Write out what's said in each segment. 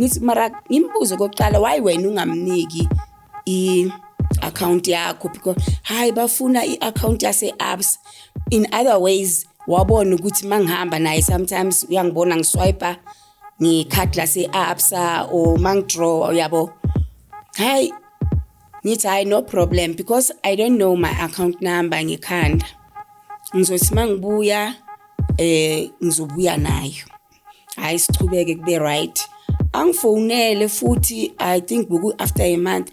Ngithi mara ngimbuze kokuqala, why wena ungamniki i-account yakho? Because hayi, bafuna i-account yase-Absa. In other ways, wabona ukuthi mangihamba naye sometimes uyangibona ngiswipe ngekhadi lase-Absa or mangidraw, uyabo. Hayi, ngithi hayi, no problem, because I don't know my account number ngekhanda. Ngizothi mangibuya ngizobuya nayo. Hayi, sichubeke kube right. Angifonele futhi, I think beku after a month.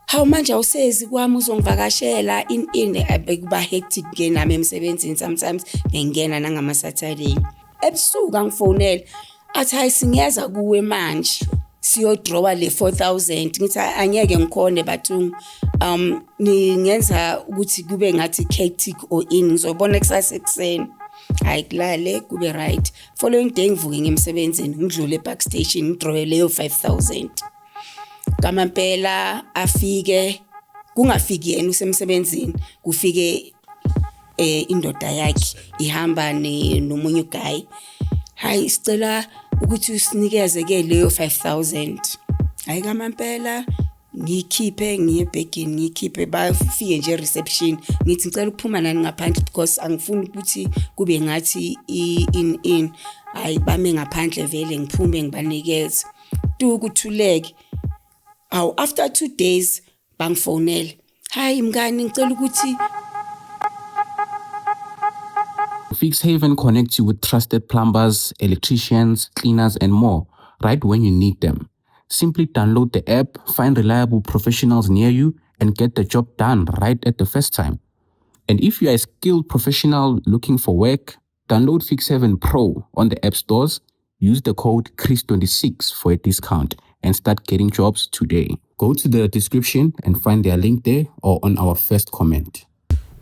Hawu, manje awusezi kwami uzongivakashela in bekuba hectic ke nami emsebenzini, sometimes bengena nangama Saturday. Ebusuku angifonele athi hayi, singeza kuwe manje siyodrawa le 4000. Ngithi angeke ngikhone bathungu, ningenza ukuthi kube ngathi hectic or in, ngizobona kusasa ekuseni. Hayi, kulale kube right. Following day ngivuke ngemsebenzini, ngidlule ePark Station, ngidrawe leyo 5000. Kamampela afike, kungafiki yena usemsebenzini, kufike indoda yakhe ihamba nomunye uguy. Hayi, sicela ukuthi usinikeze ke leyo 5000. Hayi, kamampela ngikhiphe ngiye ebhegini, ngikhiphe, bafike nje reception. Ngithi ngicela ukuphuma nani ngaphandle because angifuni ukuthi kube ngathi in. Hayi, bame ngaphandle vele, ngiphume ngibanikeze tu, kuthuleke. Awu, after 2 days bangifonela, hayi mngani, ngicela ukuthi Fixhaven connects you with trusted plumbers, electricians, cleaners, and more right when you need them. Simply download the app, find reliable professionals near you, and get the job done right at the first time. And if you are a skilled professional looking for work, download Fix7 Pro on the app stores, use the code CHRIS26 for a discount, and start getting jobs today. Go to the description and find their link there or on our first comment.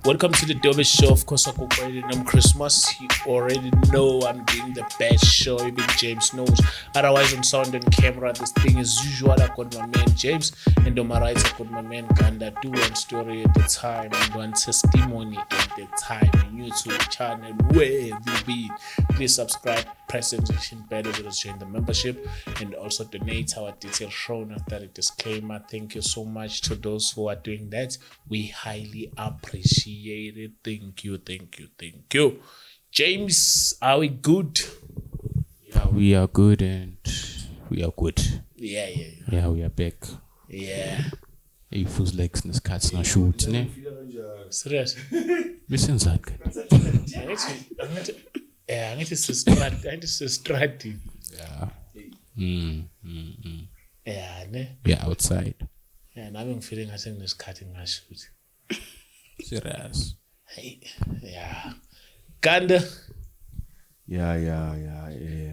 Welcome to the Dobe Show. Of course, I'm Christmas. You already know I'm doing the best show. Even James knows. Otherwise, on sound and camera, this thing is usual. I got my man James, and on my right, I got my man Ganda. Do one story at the time and one testimony at the time. YouTube channel, where have you been? Please subscribe, press the notification bell as well as join the membership, and also donate. Our details shown after the disclaimer. Thank you so much to those who are doing that. We highly appreciate it. Thank you, thank you, thank you. James, are we good? Yeah, we are good and we are good. Yeah. Yeah, we are back. Yeah. It feels like nesikhathi singashoot, ne? Serious? Besenzani kanti? Angithi sistrati. Yeah. Yeah, ne? We are outside. Yeah, nami ngifile ngathi nginesikhathi ngingashoot. Serious. Hey, yeah. Ganda. Yeah.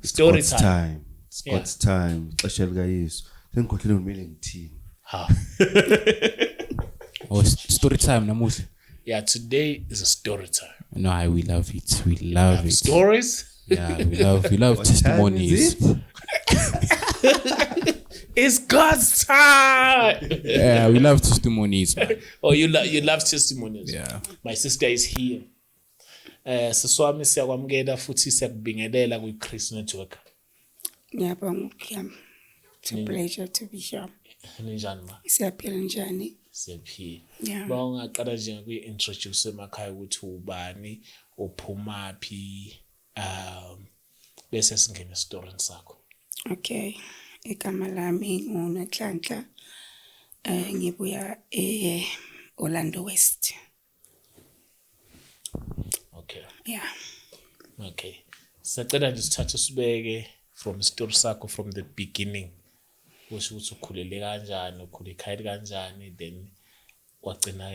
Story God's time. It's God's time. Ixesha likaYesu. Sengikhohlele ngimele ngithini. Ha. Oh, story time namuhla. Yeah, today is a story time. No, we love it. We love it. Stories? Yeah, we love testimonies. It's God's time. Yeah, we love testimonies, man. Oh, you love testimonies. Yeah. My sister is here. Siswami siyakwamukela futhi siyakubingelela kwi Chris Network. Ngiyabonga. It's a pleasure to be here. Ninjani ma? Siyaphila njani? Siyaphila. Yeah. Bawungaqala nje ngokuyi-introduce emakhaya ukuthi ubani, uphumaphi, bese singena esitorini sakho. Okay. Igama lami nguNonhlanhla. Ngibuya e-Orlando West. Okay. Yeah. Okay. Sicela nje sithathe sibeke from story sakho from the beginning. Kusho ukuthi ukhulele kanjani, ukhule ekhaya kanjani, then wagcina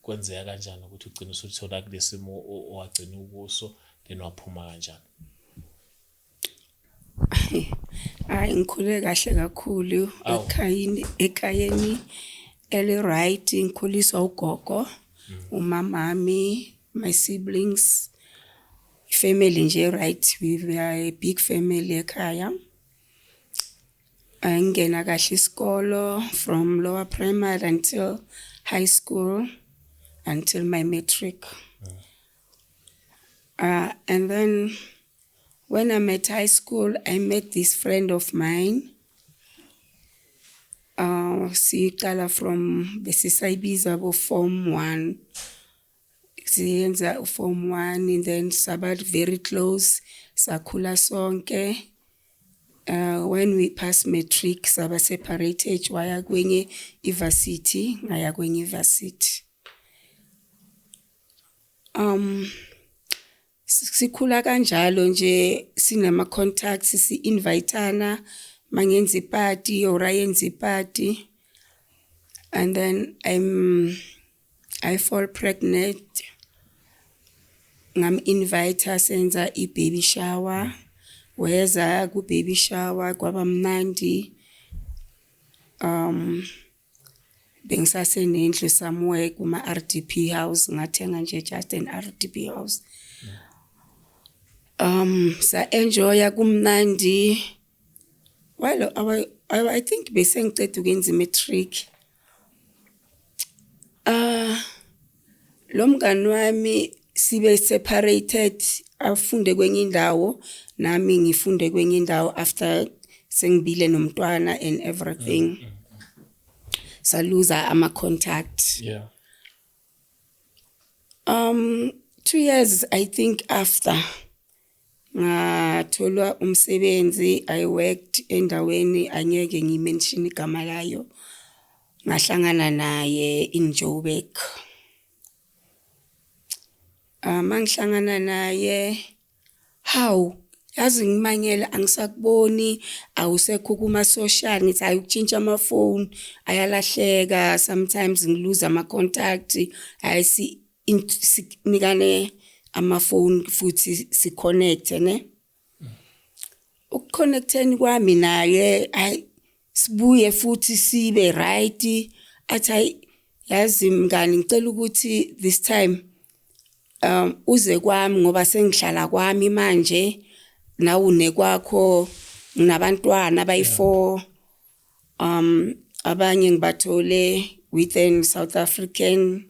kwenzeka kanjani ukuthi ugcine usuthola kulesimo owagcina ukuso, then waphuma kanjani? Hayi, ngikhule kahle kakhulu ekhayeni eli right. Ngikhuliswa ugogo, umamami, my siblings, family nje right. We are a big family ekhaya. Ngena kahle isikolo from lower primary until high school, until my matric. And then When I'm at high school, I met this friend of mine. Siqala from besisayibiza bo form 1. Siyenza form 1 and then saba very close, sakhula sonke. When we pass matric, saba separated, waya kwenye ivarsity, ngaya kwenye ivarsity. Sikhula kanjalo nje, sinama contacts, si-invitana mangenza iparty or ayenza iparty, and then I fall pregnant. Ngam-invite, senza i-baby shower, weza ku-baby shower, kwaba mnandi. Bengisasenendlu somewhere kuma RDP house, ngathenga nje just an RDP house. Sa enjoya, kumnandi. Well, I think bese ngiceda ukwenza imatric. Lo mngani wami sibe separated, afunde kwenye indawo, nami ngifunde kwenye indawo after sengibile nomntwana and everything. Saluza ama contact. 2 years, I think, after ngathola umsebenzi, I worked endaweni angeke ngimention igama layo. Ngahlangana naye in Joburg. Mangihlangana naye, hawu, yazi ngimangele, angisakuboni, awusekho kuma social. Ngithi hayi, ukutshintsha amafoni ayalahleka sometimes, ngiluza ama contact. Hayi, si sinikane amafoni futhi si connect ne. Ukuconnecteni kwami naye, hayi, sibuye futhi sibe right. Athi, hayi, yazi mngani, ngicela ukuthi this time uze kwami ngoba sengihlala kwami manje, nawe unekwakho, nginabantwana abayi4, abanye ngibathole within South African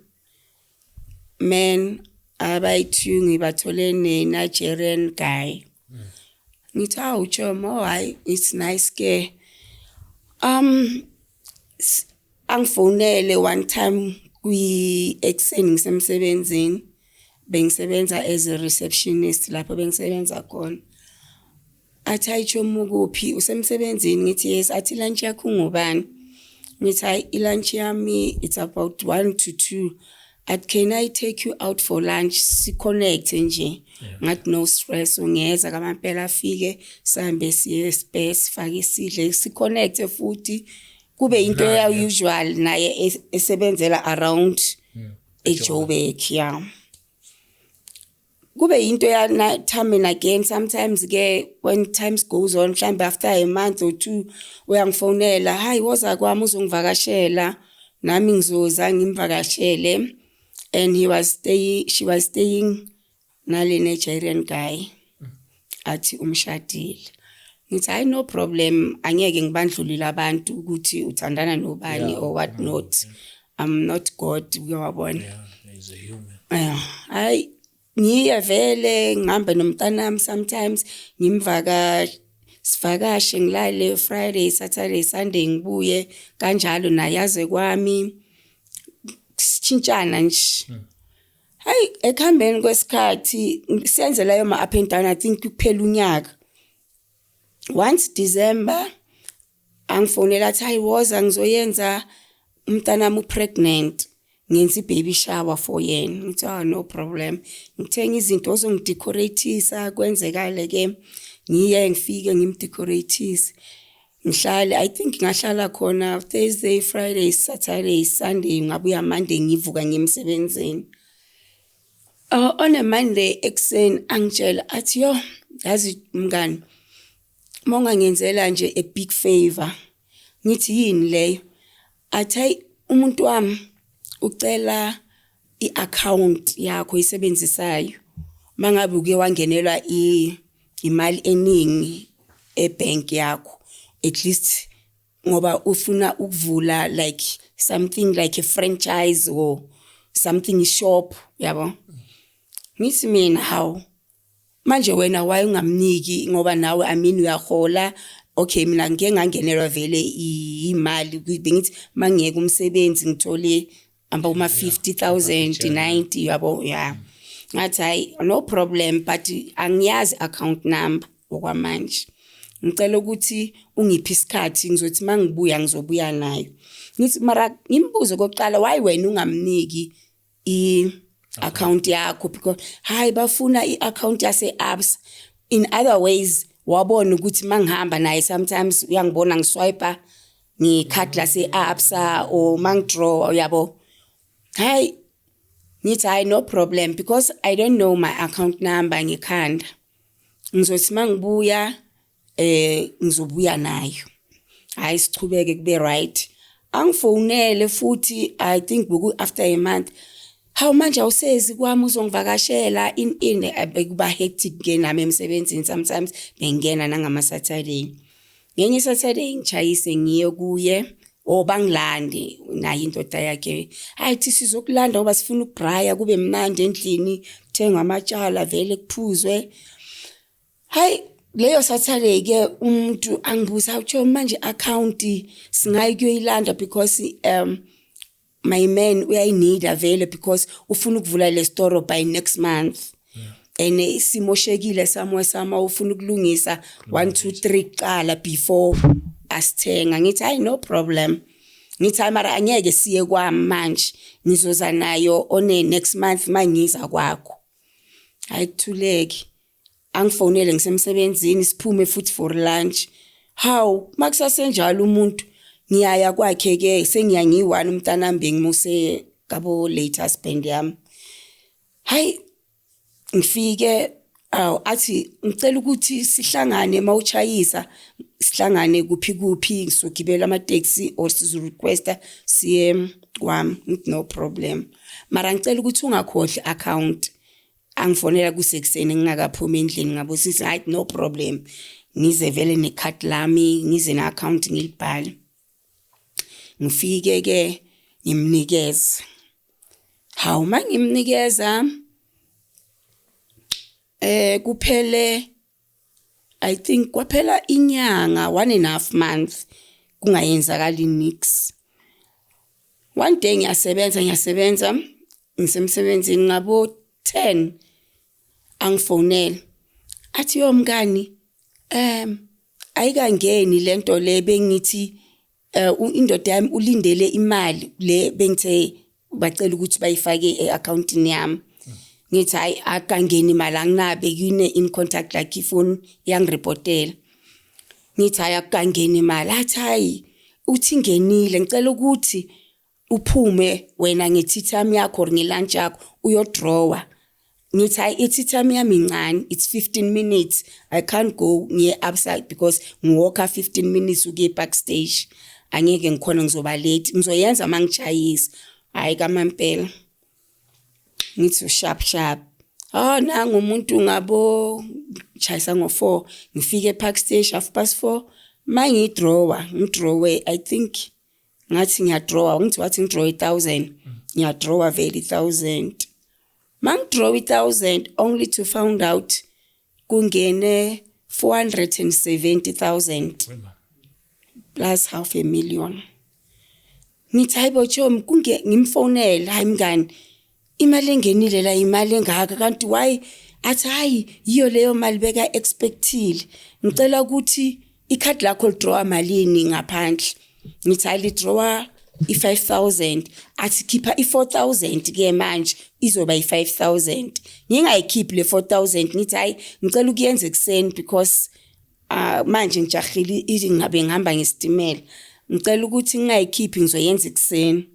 men, abayi2 ngibathole ne Nigerian guy. Ngithi, awu chomo, hayi, it's nice ke. Angifonele one time kwi ekseni ngisemsebenzini, bengisebenza as a receptionist lapho bengisebenza khona. Athi, hayi chomo, kuphi, usemsebenzini? Ngithi, yes. Athi, lunch yakho ngubani? Ngithi, hayi, ilunch yami it's about 1 to 2. Athi, can I take you out for lunch, si connect nje? Ngathi, no stress, ungeza kamampela. Afike, sihambe siye space, fake isidle, si connect futhi, kube into ya usual. Naye esebenzela around eJoburg, yeah. Kube into ya time and again. Sometimes ke, when times goes on, mhlambe after a month or two, uyangifonela, hayi, woza kwami uzongivakashela, nami ngizoza ngimvakashele. And he was stay she was staying nale Nigerian guy, athi umshadile. Ngithi, hayi, no problem, angeke ngibandlulile abantu ukuthi uthandana nobani or what not. I'm not God, uyabona. Yeah, he's a human. Yeah, hayi, ngiye vele ngihambe nomntanami, sometimes ngimvaka, sivakashe, ngilale Friday, Saturday, Sunday, ngibuye kanjalo, naye aze kwami, sishintshana nje. Hayi, ekuhambeni kwesikhathi senze layo ma up and down. I think kuphela unyaka, once December angifonela, athi, hayi, woza, ngizoyenza, umntanami upregnant, ngenza i-baby shower for yena. Ngithi, ah, no problem, ngithenga izinto ozongidecorateisa. Kwenzekale ke, ngiye ngifike ngimdecorateise, ngihlale. I think ngahlala khona Thursday, Friday, Saturday, Sunday, ngabuya Monday, ngivuka ngiyemsebenzini. On a Monday ekuseni angitshela, athi, yo, yazi mngani, uma ungangenzela nje a big favor. Ngithi, yini leyo? Athi, hayi, umuntu wami ucela i-account yakho oyisebenzisayo mangabe uke wangenelwa imali eningi ebank yakho, at least ngoba ufuna ukuvula like something like a franchise or something, shop, yabo. Ngithi mina, hawu. Manje wena why ungamniki, ngoba nawe, I mean, uyahola. Okay, mina ngike ngangenelwa vele imali, bengithi mangiyeka umsebenzi ngithole amba 50,000, 90, yabo. Ya, ngathi hayi, no problem, but angiyazi account number okwamanje. Ngicela ukuthi ungiphe isikhathi, ngizothi mangibuya ngizobuya nayo. Ngithi mara ngimbuze kokuqala, why wena ungamniki i-account yakho? Because hayi, bafuna i-account yase-Absa. In other ways, wabona ukuthi mangihamba naye sometimes uyangibona ngiswipe ngekhadi lase-Absa or mangidraw, yabo. Hayi, ngithi hayi, no problem, because I don't know my account number ngekhanda. Ngizothi mangibuya ngizobuya nayo. Hayi, sichubeke kube right. Angifonele futhi, I think beku after a month. Hawu, manje awusezi kwami uzongivakashela in bekuba hectic ke nami emsebenzini, sometimes bengena nangama Saturday. Ngenye Saturday ngishayise ngiye kuye or bangilande naye indoda yakhe. Hayi, thi sizokulanda ngoba sifuna ukubraya, kube mnandi endlini, kuthengwa amatshala vele, kuphuzwe. Hayi, leyo Saturday ke umuntu angibuza, "Awutsho manje, account singayi kuyoyilanda because my man uyayinida vele, because ufuna ukuvula le store by next month and simoshekile somewhere sama, ufuna ukulungisa 1 2 3 kuqala before asithenga." Ngithi hayi, no problem. Ngithi hayi, mara angeke siye kwami manje, ngizoza nayo on next month mangiza kwakho. Hayi, kuthuleke. Angifonele ngisemsebenzini, siphume futhi for lunch. Hawu, makusasenjalo umuntu, ngiyaya kwakhe ke, sengiya ngiyi-one, umntanami bengimuse kabo late husband yami. Hayi, ngifike, awu, athi ngicela ukuthi sihlangane mawuchayisa, sihlangane kuphi kuphi, ngizogibela amateksi or sizo-requesta siye kwami. Ngithi no problem, mara ngicela ukuthi ungakhohlwi account. Angifonela kusekuseni ngingakaphumi endlini, ngabosisi. Hayi, no problem, ngize vele nekhadi lami, ngize ne-account, ngilibhale. Ngifike ke ngimnikeze. Hawu, mangimnikeza kuphele, I think kwaphela inyanga, 1.5 month, kungayenzakali nix. One day ngiyasebenza, ngiyasebenza, ngisemsebenzini ngabo 10, angifonela athi, "Yo mngani, ayikangeni lento le bengithi indoda yami ulindele imali le bengithe bacela ukuthi bayifake e-accountini yami." Ngithi hayi, akangeni imali, anginabe kine in contact, like ifoni yangirepotela. Ngithi hayi, akangeni imali. Athi hayi, uthi ingenile, ngicela ukuthi uphume wena nge-tea time yakho or nge-lunch yakho uyodrawa. Ngithi hayi, i-tea time yami incane, it's 15 minutes, I can't go ngiye upside because ngiwalka 15 minutes ukuye e-Park Station, angeke ngikhona, ngizoba late, ngizoyenza mangijayisa. Hayi, kamampela ngithi sharp sharp. Oh, nangu umuntu ngabo chayisa ngo4, ngifike ePark Station 4:30. Mangidrawa, ngidrawe, I think ngathi ngiyadrawa, ngithi wathi ngidraw 1000, ngiyadrawa vele 1000. Mangidraw 1000, only to found out kungene 470,000 plus half a million. Ngithi hayibo chomi, kunge ngimfonela, "Hayi mngani, imali engenile la imali engaka, kanti why?" Athi hayi, yiyo leyo mali beka expectile, ngicela ukuthi ikhadi lakho lidrawa malini ngaphandle? Ngithi hayi, lidrawa i5000. Athi khipha i4000 ke manje, izoba i5000. Ngingayikhiphi le 4000. Ngithi hayi, ngicela ukuyenza ekseni because manje ngijahile, ingabe ngihamba ngesitimela, ngicela ukuthi ngingayikhiphi, ngizoyenza ekseni.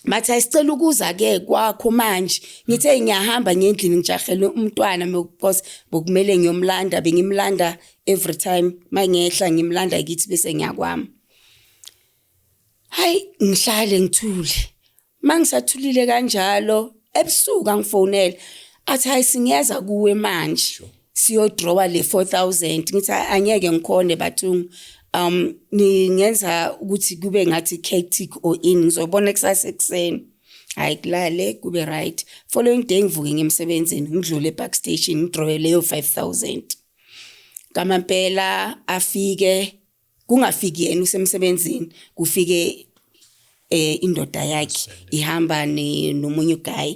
Bathi ayisicela ukuza ke kwakho manje. Ngithe ngiyahamba ngendlini, ngijahele umntwana because bokumele ngiyomlanda, bengimlanda every time mangehla, ngimlanda kithi bese ngiyakwami. Hayi, ngihlale ngithule. Mangisathulile kanjalo, ebusuku angifonela athi hayi, singiyeza kuwe manje, siyodrawa le 4000. Ngithi angeke ngikhone bathungu, ningenza ukuthi kube ngathi hectic or in, ngizobona kusasa ekseni. Hayi, kulale kube right. Following day ngivuke ngemsebenzini, ngidlule e-Park Station, ngidrawe leyo 5000. Kamampela afike, kungafiki yena, usemsebenzini, kufike indoda yakhe ihamba nomunye uguy.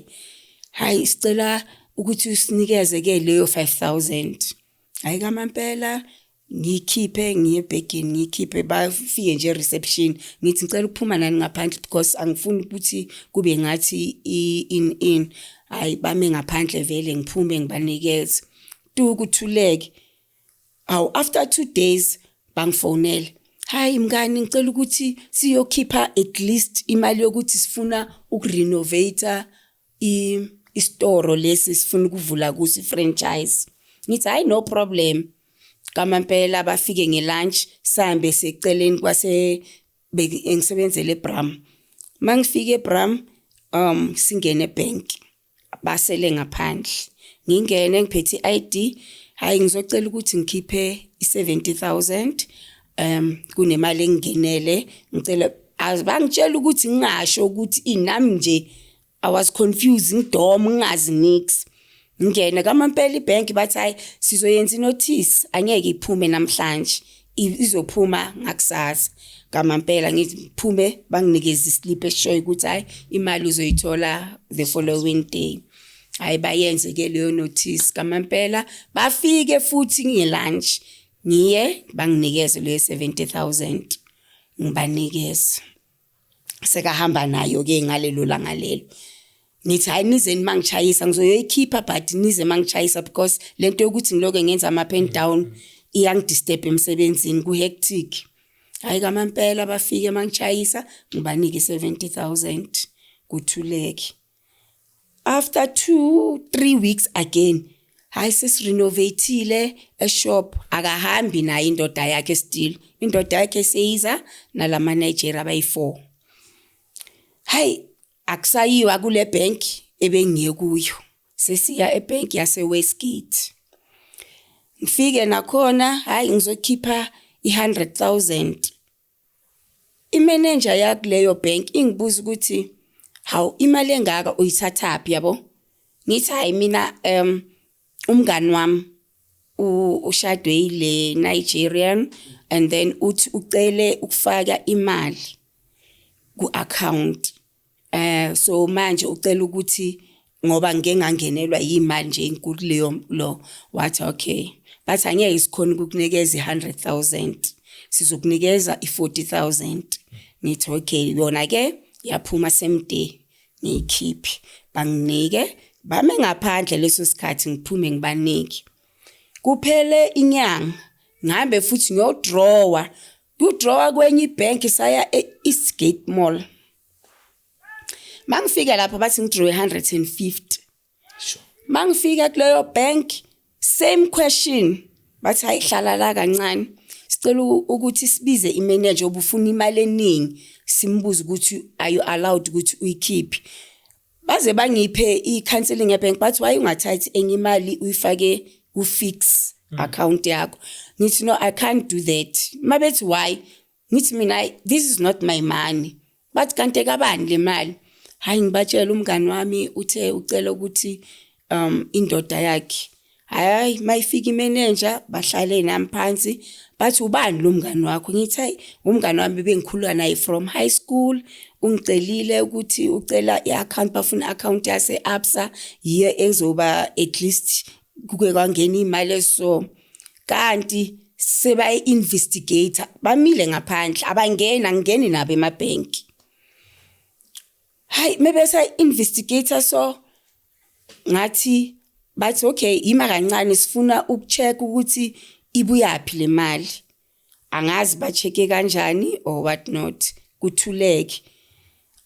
Hayi, sicela ukuthi usinikeze ke leyo 5000. Hayi, kamampela ngiyikhiphe, ngiye ebhegini, ngiyikhiphe. Bafike nje reception, ngithi ngicela ukuphuma nani ngaphandle because angifuni ukuthi kube ngathi in in. Hayi, bame ngaphandle vele, ngiphume ngibanikeze tu, kuthuleke. Awu, after 2 days bangifonela, hayi mngani, ngicela ukuthi siyokhipha at least imali yokuthi sifuna ukurenovate isitoro lesi, sifuna ukuvula kuso i-franchise. Ngithi hayi, no problem. Kamampela bafike ngelunch, sihambe seceleni kwase engisebenzele eBram. Mangifika eBram, singene ebank, basele ngaphandle. Ngingene ngiphethe i-ID, hayi, ngizocela ukuthi ngikhiphe i70000, kunemali engingenele, ngicela. Azibangitshela ukuthi ngingasho ukuthi inami nje. I was confused, ngidom, ngingazi nix. Ngingene kamampela ibhenki, bathi hayi, sizoyenza inotice, angeke iphume namhlanje, izophuma ngakusasa. Kamampela ngiphume, banginikeza islip esishoyo ukuthi hayi, imali uzoyithola the following day. Hayi, bayenze ke leyo notice. Kamampela bafike futhi ngelunch, ngiye banginikeze leyo 70000, ngibanikeze, sekahamba nayo ke ngalelo langa lelo. Ngithi hayi, nizeni mangishayisa, ngizoyoyikhipha, but nize mangishayisa because lento yokuthi ngiloke ngenza ama up and down iyangidisturb emsebenzini, ku hectic. Hayi, kamampela bafike mangishayisa, ngibanike 70000, kuthuleke. After 2 3 weeks again, hayi, sesirenovateile eshop. Akahambi naye indoda yakhe, still indoda yakhe seyiza nalama Nigeria abayi4. Hayi, akusayiwa kule bank ebengiye kuyo, sesiya ebank yase Westgate. Ngifike nakhona, hayi, ngizokhipha i100,000. Imanager yakuleyo bank ingibuza ukuthi hawu, imali engaka uyithathaphi, yabo? Ngithi hayi, mina umngani wami ushadwe ile Nigerian and then uthi ucele ukufaka imali ku-account, so manje ucela ukuthi ngoba ngike ngangenelwa imali nje enkulu leyo lo. Wathi okay, bathi angeke sikhona ukukunikeza i100,000, sizokunikeza i40000. Ngithi okay, yona ke yaphuma same day, ngiyikhiphe, banginike, bame ngaphandle leso sikhathi, ngiphume ngibanike. Kuphele inyanga, ngihambe futhi ngiyodrawa, kudrawa kwenye ibhenki, saya e-Eastgate Mall. Mangifika lapho bathi ngidrawe 150. Mangifika kuleyo bank, same question, bathi hayi, hlala la kancane, sicela ukuthi sibize imanager obufuna imali eningi, simbuze ukuthi are you allowed ukuthi uyikhiphe. Baze bangiphe i-counseling ebank, bathi why ungathathi enye imali uyifake ku-fix account yakho? Ngithi no, I can't do that. Mabethi why, ngithi mina this is not my money. Bathi kanti kabani le mali? Hayi, ngibatshela umngani wami uthe ucela ukuthi indoda yakhe. Hayi, mayifika imanager, bahlale nami phansi, bathi ubani lo mngani wakho? Ngithi hayi, umngani wami bengikhuluma naye from high school, ungicelile ukuthi ucela i-account, bafuna i-account yase-Absa, yiyo ezoba at least kuke kwangena imali eso. Kanti sebayi-investigate, bamile ngaphandle, abangena, ngingeni nabo emabhenki. Hayi, mebesa investigate, so ngathi bathi okay, ima kancane, sifuna ukucheck ukuthi ibuyaphi le mali. Angazi ba-check kanjani or what not, kuthuleke.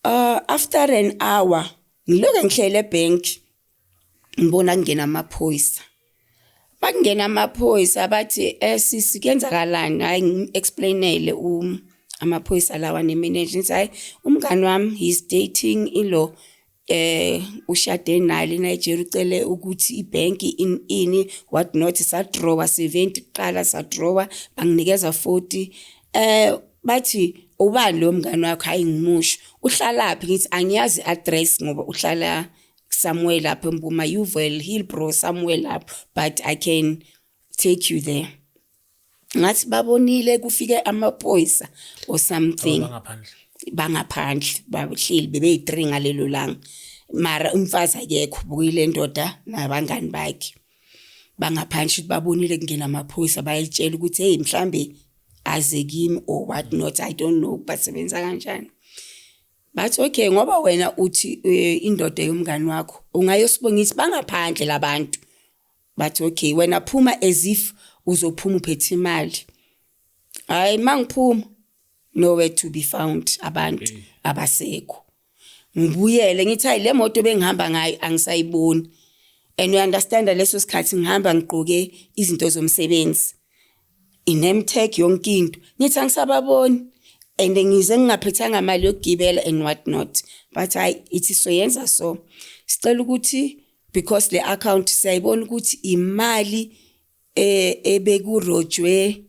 After an hour ngiloke ngihlele ebank, ngibona kungena amaphoyisa. Bakungena amaphoyisa, bathi sisi, kuyenzakalani? Hayi, ngim-explainele amaphoyisa lawa nemanager, ngithi hayi, umngani wami he's dating ilo ushade naye eNigeria, ucele ukuthi ibhenki in ini what not, sadrawa 70 kuqala, sadrawa, banginikeza 40. Bathi Ubani lo mngani wakho? Hayi, ngimusho. Uhlalaphi? Ngithi angiyazi i-address ngoba uhlala somewhere lapho eMpuma, Yuval, Hillbrow, somewhere lapho, but I can take you there. Ngathi babonile kufike amaphoyisa or something. Bangaphandle. Bangaphandle, bahleli bebeyi-3 ngalelo langa, mara umfazi akekho, bukile ndoda nabangani bakhe bangaphandle. Shuthi babonile kungena amaphoyisa, bayitshela ukuthi hey, mhlambe aze kimi or what not, I don't know basebenza kanjani. Bathi okay, ngoba wena uthi indoda yomngani wakho ungayosibongisa, bangaphandle labantu. Bathi okay, wena phuma as if uzophuma uphethe imali. Hayi, mangiphuma, nowhere to be found, abantu abasekho. Ngibuyele ngithi hayi, le moto bengihamba ngayo angisayiboni. And you understand, leso sikhathi ngihamba ngigqoke izinto zomsebenzi, i-name tag, yonke into. Ngithi angisababoni and ngize ngingaphethanga mali yokugibela and what not. But hayi, ithi soyenza so, sicela ukuthi because le account siyayibona ukuthi imali ebekurojwe,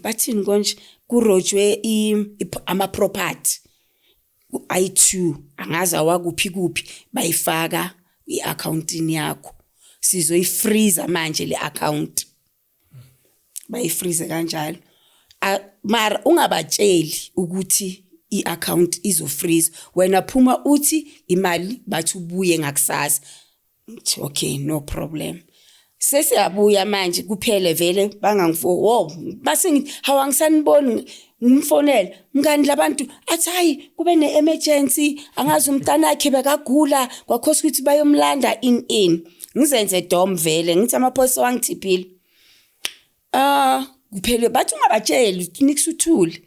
bathini konje, kurojwe ama property ayi2, angazi awakuphi kuphi, bayifaka i-accountini yakho, sizoyifreeza manje le account. Bayifreeze kanjalo. Mara ungabatsheli ukuthi i-account izofreeze, wena phuma uthi imali, bathi ubuye ngakusasa. Ngithi okay, no problem. Sesiyabuya manje, kuphele vele bangangifo wo, base ngithi hawu, angisaniboni. Ngimfonele mngani labantu, athi hayi, kube ne-emergency, angazi umntanakhe bekagula, kwakhosa ukuthi bayomlanda in ngizenze dom vele. Ngithi amaphoyisa wangithiphile. Ah, kuphele bathi ungabatsheli nix, uthule.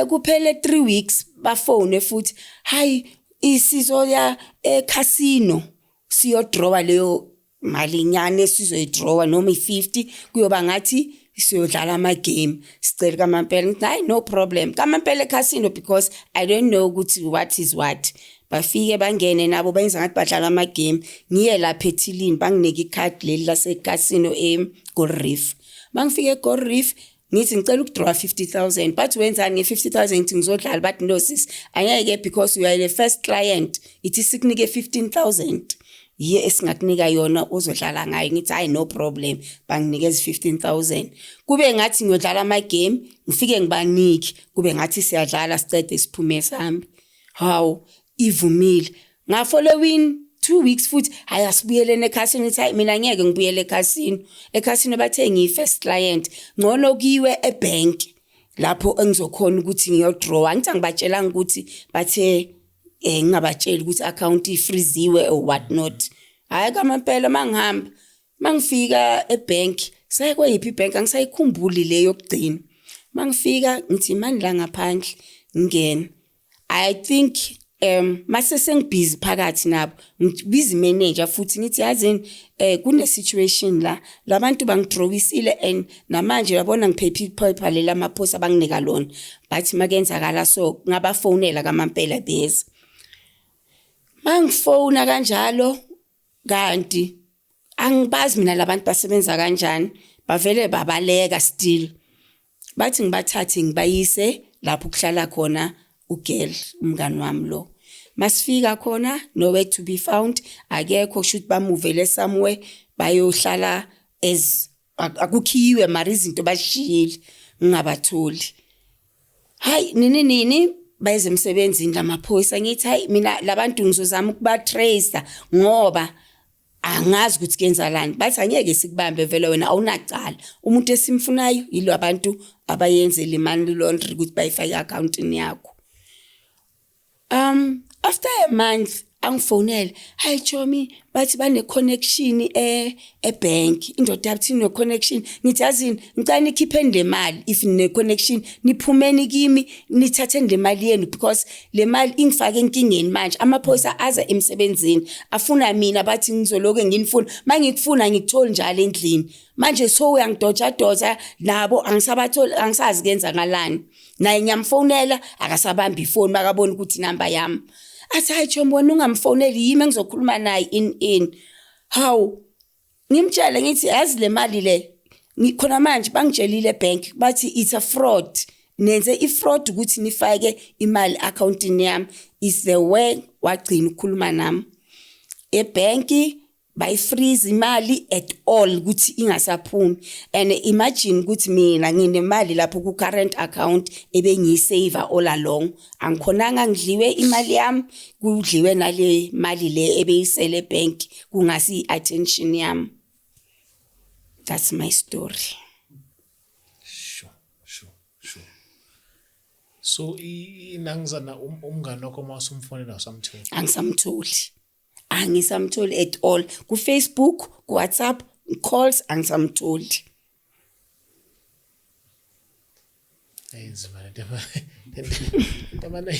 Kuphele 3 weeks, bafone futhi, hayi, isizoya eCasino, siyodrawa leyo mali nyane, sizoyidrawa noma i50, kuyoba ngathi siyodlala ama game, sicela kamampela. Ngithi hayi, no problem, kamampela eCasino, because I don't know ukuthi what is what. Bafike bangene nabo, benza ngathi badlala ama game. Ngiye lapha ethilini, banginike icard leli lase casino e Gold Reef. Mangifike eGold Reef, ngithi ngicela ukudraw 50,000. Bathi wenzani nge-50,000? Ngithi ngizodlala. Bathi no sis, angeke, because you are the first client, ithi sikunike 15,000, yiyo esingakunika yona ozodlala ngayo. Ngithi hayi, no problem. Banginikeza 15,000, kube ngathi ngiyodlala ama game. Ngifike ngibanike, kube ngathi siyadlala, sicede siphume sihambe. Hawu, ivumile. Nga-following 2 weeks futhi, hayi, asibuyeleni ekhasini. Ngithi hayi, mina ngeke ngibuyele ekhasini, ekhasini bathe ngiyi-first client, ngcono kuyiwe ebank lapho engizokhona ukuthi ngiyodrawa. Ngithi angibatshelanga ukuthi bathe ngingabatsheli ukuthi account ifreeziwe or what not. Hayi, kamampela mangihamba, mangifika ebank, sayikweyiphi ibank angisayikhumbuli le yokugcina. Mangifika ngithi mani la ngaphandle, ngingena. I think mase sengibhizi phakathi nabo, ngibiza imanager futhi, ngithi yazini, kune situation la, labantu bangidrowisile and namanje yabona ngiphephe iphepha lela amaphosa abanginika lona, bathi makenzakala so. Ngabafonela kamampela beza. Mangifona kanjalo, kanti angibazi mina labantu basebenza kanjani, bavele babaleka still. Bathi ngibathathe ngibayise lapho kuhlala khona ugirl, umngani wami lo. Masifika khona, nowhere to be found, akekho. Kusho ukuthi bamuvele somewhere, bayohlala as akukhiyiwe, mara izinto bashiyile, ngingabatholi. Hayi, nini nini bayeze emsebenzini lamaphoyisa. Ngithi hayi, mina labantu ngizozama ukuba-tracer ngoba angazi ukuthi kuyenzalani. Bathi angeke sikubambe vele, wena awunacala, umuntu esimfunayo yilo abantu abayenze le money laundry ukuthi bayifake e-accountini yakho. After a month angifonele, hayi chomi, bathi bane connection ebank, indoda yathi ine connection. Ngithi yazini, ngicela nikhipheni le mali, if nine connection niphumeni kimi, nithatheni le mali yenu, because le mali ingifake enkingeni manje. Amaphoyisa aza emsebenzini afuna mina, bathi ngizoloke nginifuna, mangikufuna ngikutholi njalo endlini manje, so uyangidoja doja nabo, angisabatholi, angisazi kuyenzakalani. Naye ngiyamfonela, akasabambi ifoni, makabona ukuthi inamba yami. Athi hayi chomi, wena ungamfoneli, yimi engizokhuluma naye in. Hawu, ngimtshele ngithi yazi le mali le, khona manje bangitshelile ebank bathi it's a fraud. Nenze i-fraud ukuthi nifake imali accountini yami. Is the way wagcina ukukhuluma nami ebhenki, bayifreeze imali at all ukuthi ingasaphumi. And imagine ukuthi mina nginemali lapho ku current account ebengiyisave all along, angikhonanga, ngidliwe imali yami, kudliwe nale mali le ebeyisele ebank, kungasi attention yami. That's my story. Sure. So inangizana umngane wakho, uma usumfonela, usamthola? Angisamtholi, angisamtholi at all, ku Facebook, ku WhatsApp calls, angisamtholi. Ayinzima lento yabana.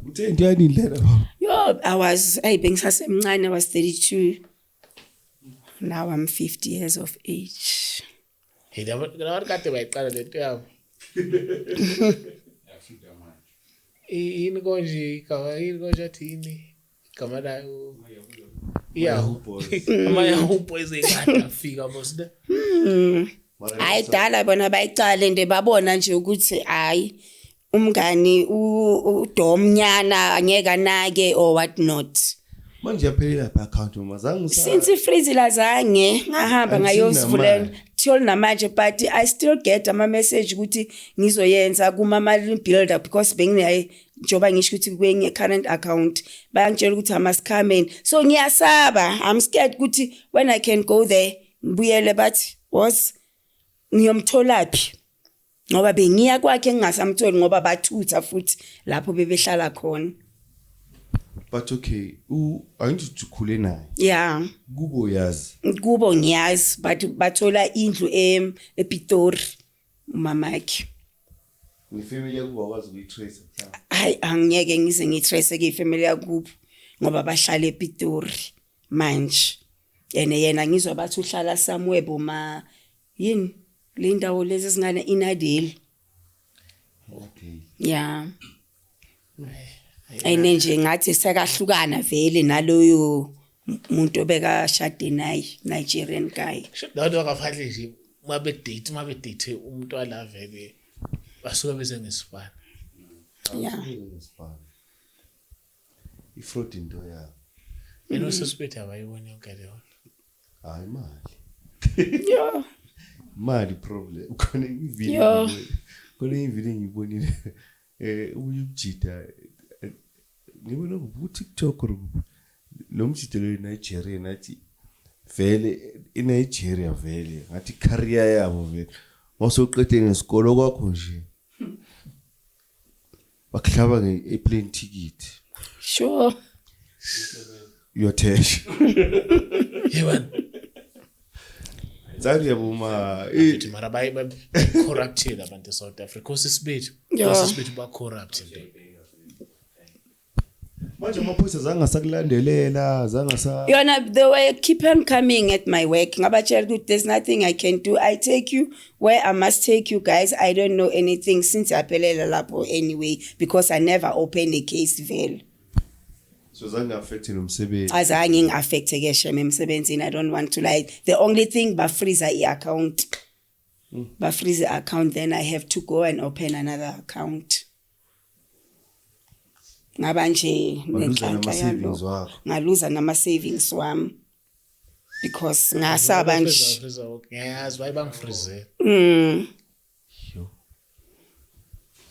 Uthe into yanini lena, baba? Yo, I was, hey, bengisasemncane, I was 32. Now I'm 50 years of age. Hey, laba kade bayiqala lento yabo. Yini konje igama, yini konje, athi yini igama layo? Yahoo. Boys. Ama Yahoo Boys ekade afika mos ne. Hayi, dala bona bayiqale nje, babona nje ukuthi hayi, umngani udomnyana angeke anake or what not. Manje yaphelela lapha account, mama, zange Since ifreeze lazange ngahamba Until ngayosivulela namanje. till namanje, but I still get ama message ukuthi ngizoyenza kuma builder, because benginaye, njengoba ngisho ukuthi kwenye current account bayangitshela ukuthi I must come in, so ngiyasaba, I'm scared ukuthi when I can go there ngibuyele, but was ngiyomtholaphi, ngoba bengiya kwakhe ngingasamtholi, ngoba bathutha futhi lapho bebehlala khona. But okay, u angithi ukhule naye? Yeah. Kubo yazi? Kubo ngiyazi, but bathola indlu ePitori umamakhe. Nefamily yakubo wakwazi ukuyitrace mhlawumbe? Hayi, angiyeke ngize ngitrace ke ifamily yakubo, ngoba bahlala ePitori manje, ene yena ngizwa bathi uhlala somewhere boma yini le ndawo lezi ezingane inadeli. Okay. Yeah, ene nje ngathi sekahlukana vele naloyo muntu obekashade naye, Nigerian guy. Labantu bangaphandle nje uma bedate umuntu wala, vele basuke beze ngesifana. Yeah. I-fraud into yabo. Yena ususpect abayiboni yonke leyo. Hayi, imali. Yo. Imali problem khona. Ivideo Yo. khona, ivideo engiyibonile, ubuye umjida, ngibona ku TikTok or kuphi, lo mjida lo Nigeria, nathi vele iNigeria vele ngathi career yabo vele mawusoqede ngesikolo kwakho nje bakuhlaba nge-airplane ticket. Sure. Uyothesha. Yebani. Zange yabuma. Ukuthi mara bayi corrupted abantu eSouth Africa, osisibethu. Osisibethu ba corrupt nje. Manje amaphoyisa zange asakulandelela, zange asa Yona, they were keep on coming at my work. Ngabatshela ukuthi there's nothing I can do. I take you where I must take you guys. I don't know anything since yaphelela lapho anyway, because I never opened a case vele. So zange affect nomsebenzi? Azange ngi-affecte ke shem emsebenzini. I don't want to lie. The only thing, bafreeze i-account. Bafreeze i-account, then I have to go and open another account. Ngaba nje Waluza nenhlanhla nama-savings yalokho. wakho. Ngaluza nama-savings wami because ngasaba nje. Ngiyazi baye bangifreezela.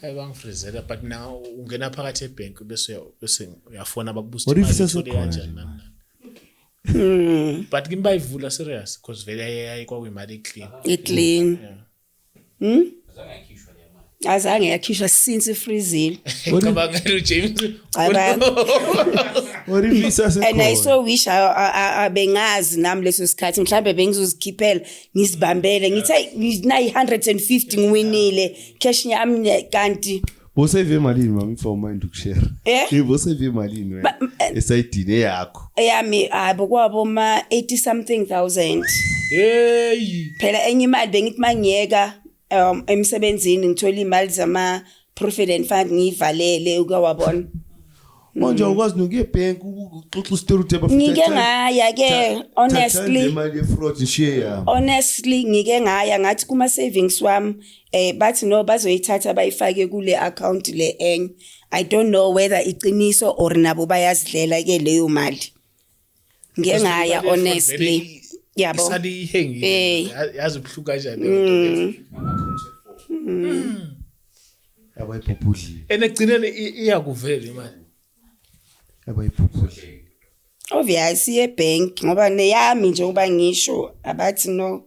Baye bangifreezela, but now ungena phakathi ebhenki bese uyafona, bakubuza What if imali isesekhona ithole kanjani, nje nani, nani. But kimi bayivula serious because vele yayi kwakuyimali eclean. I-clean. Yeah. Azange yakhishwa since ifreezile. Cabangela uJames. Cabanga. What if isesekhona? And I so wish bengazi nami leso sikhathi, mhlambe bengizozikhiphela ngizibambele, ngithi hey, nayi 150 ngiwinile cash yami, kanti Bosave emalini, mama, if awumind ukushare? Eh? Bosave emalini wena esayidini eyakho? Eyami abo kwabo ma 80 something thousand. Hey. Phela enye imali bengithi mangiyeka emsebenzini ngithola imali zama provident fund, ngiyivalele, ukuyawabona. Manje awukwazi nokuya ebhenki uxoxa isitori uthi abafethu, Ngike ngaya ke, honestly. Le mali ye-fraud ngishiye yami. Honestly, ngike ngaya ngathi kuma savings wami bathi no, bazoyithatha bayifake kule account le enye. I don't know whether iqiniso or nabo bayazidlela ke leyo mali. Ngike ngaya, honestly, yabo. Isale ihengile. Yazi ubuhlungu kanjani leyo nto leyo. Abayibhubhudlile. And ekugcineni iyakuvela imali. Abayibhubhudlile. Obvious ye-bank, ngoba neyami njengoba ngisho abathi no,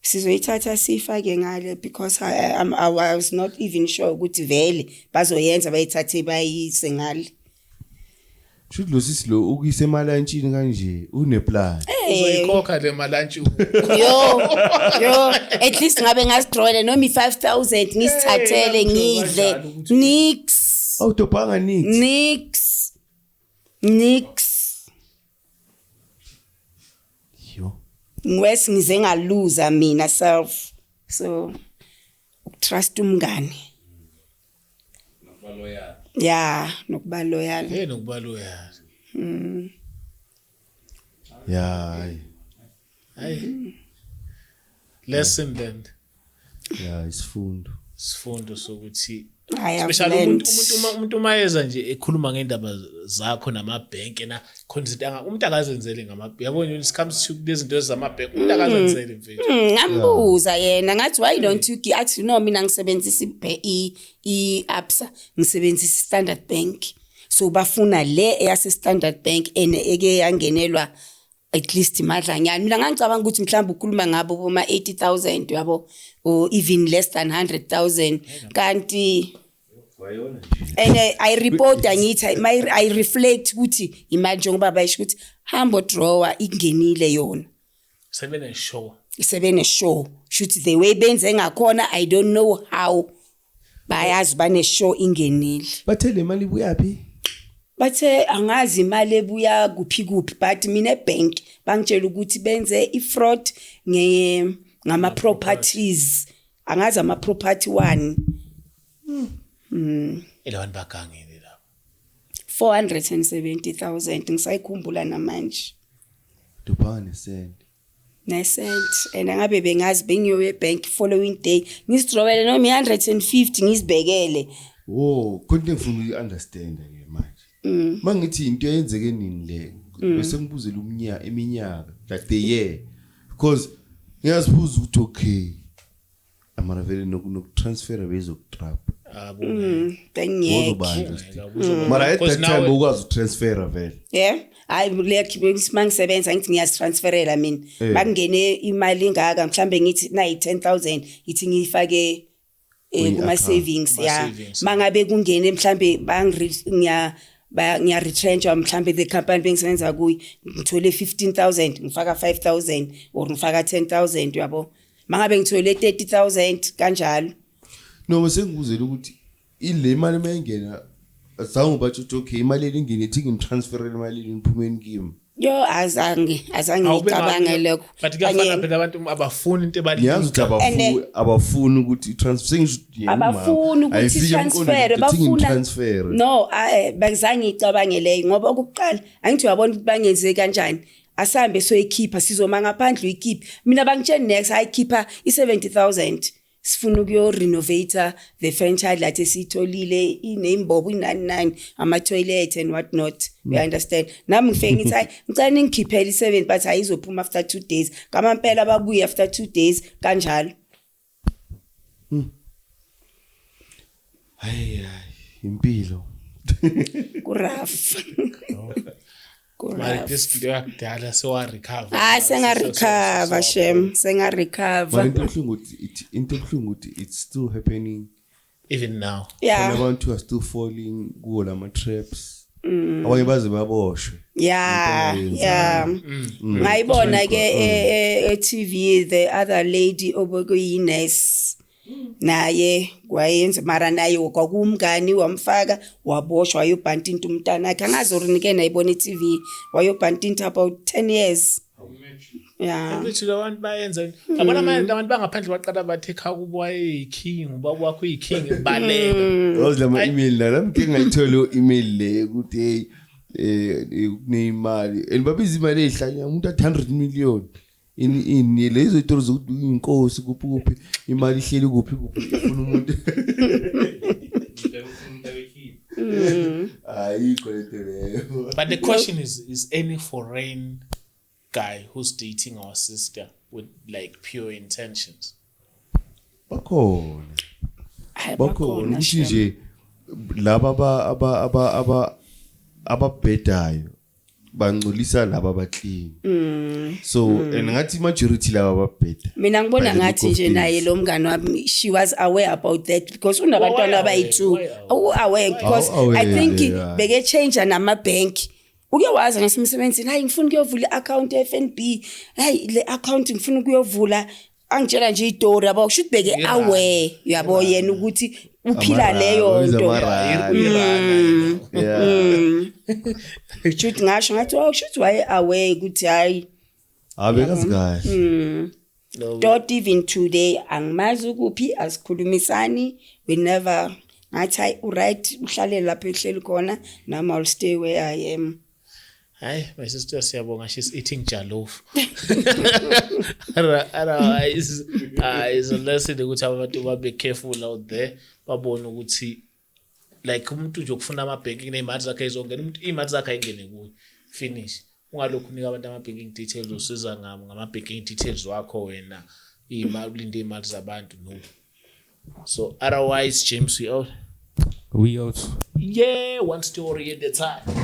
sizoyithatha siyifake ngale, because I was not even sure ukuthi vele bazoyenza bayithathe bayise ngale. Shuthi lo sisi lo ukuyise emalantshini kanje une-plan. Uzoyikhokha le malantshi. Yo yo, at least ngabe ngasidrowela noma i-5000 ngisithathele Hey, ngidle. kanjalo ukuthi- Nix. Awudobhanga nix. Nix, nix. Yo. Ngwes ngize ngaluza mina self, so ukutrust umngani, ya, nokuba loyal. Nokuba loyal. Ya, hayi. Hayi, lesson learned. Ya, isifundo. Isifundo sokuthi I have especially learned. umuntu uma eza nje ekhuluma ngendaba zakho namabhenki na khona izinto umuntu akazenzele ngama, yabona, when it comes to lezi zinto zamabhenki, umuntu akazenzele, mfethu. Ngambuza yena ngathi, "Why don't you athi, "No, mina ngisebenzisa i-Absa, ngisebenzisa i-Standard Bank." So bafuna le eyase Standard Bank ene eke yangenelwa at least imadlanyana. Mina ngangicabanga ukuthi mhlawumbe ukhuluma ngabo boma 80,000, yabo, or even less than 100,000, kanti and I report, angithi my I reflect ukuthi imali njengoba bayisho ukuthi hambo drawer ingenile yona. Sebene-sure. Sebene sure, shuthi the way benze ngakhona, I don't know how bayazi bane sure ingenile. Bathe le mali ibuyaphi? Bathe angazi imali ebuya kuphi kuphi, but mina ebank bangitshela ukuthi benze i-fraud nge ngama properties, angazi ama property one. Elabantu bagangile lapho. 470,000, ngisayikhumbula namanje. Dobhanga nesenti. Nesent, and angabe bengazi bengiyoye ebank following day ngisidrowele noma i-150 ngizibekele. Oh, khona into engifuna uyi-understand ke manje. Mangithi into eyenzeke nini le, bese ngibuzela umnyaka, iminyaka, like the year, because ngiyazibuza ukuthi okay, amara vele nokutransfera bezokutrap. Bengiyeke. Wozobanjwa, mara at that time ukwazi ukutransfera vele? Yeah, hayi, like mangisebenza ngithi ngiyazitransferela mina. Makungene imali ingaka, mhlambe ngithi nayi 10,000, ithi ngiyifake kuma Kwi-account. savings, ya. Kuma-savings. Mangabe kungene mhlambe bangri ngiya ngiya retrenchwa mhlambe the company bengisebenza kuyi, ngithole 15,000, ngifaka 5000 or ngifaka 10,000, uyabo. Mangabe ngithole 30,000 kanjalo. No, sengibuzela ukuthi ile mali mayingena azange ubatsho ukuthi okay, imali elingene, ithi nginitransferele imali eliphumeni kimi? Yo, azange ngicabange lokho. But kuyafana phela, abantu abafuni into Ngiyazi ukuthi ebalulekile. abafuni ukuthi i-transfer, sengisho ukuthi yena umama, Abafuni ukuthi ayifike transfer emqondweni ukuthi bafuna nginitransfere. No, bangizange ngicabange leyo, ngoba okokuqala angithi uyabona ukuthi bangenze kanjani, asambe soyikhipha, sizoma ngaphandle uyikhiphe. Mina bangitsheni next, ayikhipha i-70,000, sifuna ukuyo renovate the franchise lathi esiyitholile inembobo inani nani, ama toilet and what not, you understand. Nami ngifike ngithi, "Hayi, ngicela ningikhiphele i-7," but ayizophuma after 2 days. Kamampela babuye after 2 days kanjalo. Hayi hayi, impilo. Ku-rough. Mara Ku-rough. this into yakudala sewa-recover. Hayi, senga-recover shem, senga-recover. Mara into ebuhlungu ukuthi it's still happening. Even now. Khona abantu are still falling kuwo lama traps, abanye baze baboshwe. Into Yeah, ngayibona ke e-TV the other lady obekuyinurse, naye kwayenza, mara naye kwakumngani wamfaka, waboshwa, wayobhanta into umntana akhe. Angazi or nike nayibona e-TV, wayobhanta into about 10 years. Yeah. Ukuthi labantu bayenza, yabona manje abantu bangaphandle baqala bathi ekhaya kubo wayeyi-king, ubaba wakho uyi-king, baleka. Yazi lama email la, nami ngike ngayithola leyo email le ukuthi hey, kuneyimali and babiza imali eyihlanya, umuntu athi 100 million ini lezo yitori zokuthi inkosi kuphi kuphi, imali ihleli kuphi kuphi, ufuna umuntu. Ayikho lento leyo. But the question is any foreign guy who's dating our sister with like pure intentions? Bakhona. Hayi, Bakhona ukuthi shem. nje laba ababhedayo bangcolisa laba abaclean, so and ngathi majority laba ababheda Mina ngibona by the look ngathi of nje things. Naye lo mngani wami, she was aware about that because unabantwana Why abayi-two. aware? Why Aware because Aware, I think beke change nama-bank, uke waza ngasemsebenzini, hayi, ngifuna ukuyovula i-account ye-FNB, hayi, le account ngifuna ukuyovula, angitshela nje itori, yabo, kusho ukuthi beke Irana. aware, uyabo, yena ukuthi uphila Amarana, leyo babiza nto. amarana. Irana. Kusho ukuthi ngasho ngathi, oh, kusho ukuthi waye aware ukuthi hayi. Abekazi kahle. No. Dot, even today angimazi ukuphi, asikhulumisani, we never. Ngathi hayi, uright, uhlale lapho ehleli khona, nami I'll stay where I am. Hayi, my sister, siyabonga, she's eating jollof. Otherwise, it's a lesson ukuthi abantu babe careful out there, babone ukuthi like umuntu nje ukufuna ama-banking ney'mali zakhe ey'zongena, umuntu iy'mali zakhe ayingene kuye, finish. Ungalokhu unika abantu ama-banking details, usiza ngabo ngama-banking details wakho wena, iy'mali, ulinde iy'mali zabantu, no. So otherwise, James, we out. We out. Yeah, one story at a time.